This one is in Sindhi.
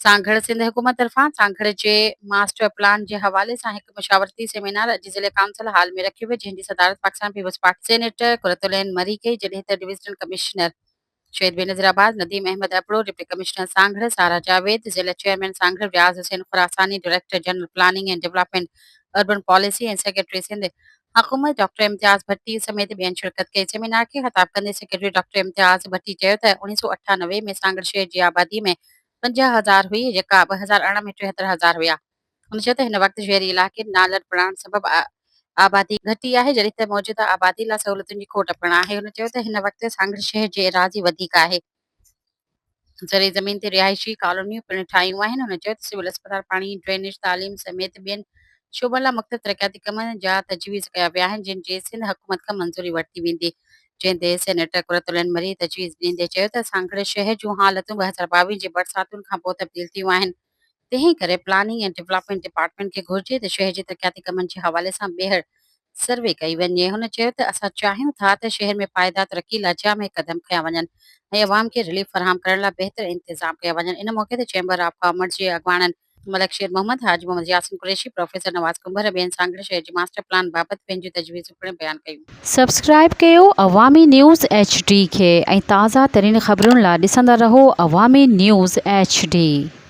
سانگهڙ، سنڌ حڪومت طرفان سانگهڙ جي ماسٽر پلان جي حوالي سان هڪ مشاورتي سيمينار اڄ ضلعي ڪائونسل هال ۾ رکيو ويو، جنهن جي صدارت Pakistan Peoples Party senator Qurat ul Ain Marri ڪئي، جڏهن ته divisional commissioner Shaheed Benazirabad Nadeem Ahmed Abro, deputy commissioner Sanghar Sara Javed, ضلع chairman Sanghar Riaz Hussain Khurasani, director general planning and development urban policy ۽ secretary Sindh حڪومت ڊاڪٽر امتياز ڀٽي سميت ٻين شرڪت ڪئي. سيمينار کي خطاب ڪندي سيڪريٽري ڊاڪٽر امتياز ڀٽي چيو ته 1998 ۾ سانگهڙ شهر جي آبادي ۾ 50 هزار هئي جيڪا 2018 ۾ 73 هزار هيا. هن چيو ته هن وقت شهري علائقي نالر بڻائڻ سبب آبادي گهٽي آهي جڏهن ته موجوده آبادي لاء سهولتن جي کوٽ پڻ آهي. هن چيو ته هن وقت سانگهڙ شهر جي ايراضي وڌيڪ آهي. زرعي زمين تي رهائشي ڪالونيون پڻ ٺاهيون آهن. هن چيو ته سول اسپتال، پاڻي، ڊرينيج، تعليم سميت ٻين شعبن لاء مختلف ترقياتي ڪمن جا تجويز ڪيا ويا آهن جن جي سنڌ حڪومت کان منظوري ورتي ويندي. جنهن تي سينيٽر قرت العين مري تجويز ڏيندي چيو ته سانگهڙ شهر جون حالتون 2022 جي برساتن کانپوء تبديل ٿيون آهن تنهن ڪري پلاننگ ۽ ڊولپمينٽ ڊپارٽمينٽ کي گهرجي ته شهر جي ترقياتي ڪمن جي حوالي سان ٻيهر سروي ڪئي وڃي. هن چيو ته اسان چاهيون ٿا ته شهر ۾ پائيدار ترقي لاء جامع قدم کنيا وڃن ۽ عوام کي رليف فراهم ڪرڻ لاء بهتر انتظام ڪيا وڃن. ان موقعي تي چيمبر آف ڪامرس جي اڳواڻن ملڪ شير محمد، حاجي محمد ياسين قريشي، پروفيسر نواز ڪنڀر ۽ ٻين سانگهڙ شهر جي ماسٽر پلان بابت پنهنجون تجويزون پڻ بيان ڪيون. سبسڪرائيب ڪيو عوامي نيوز ايڇ ڊي کي ۽ تازه ترين خبرن لا ڏسندا رهو عوامي نيوز ايڇ ڊي.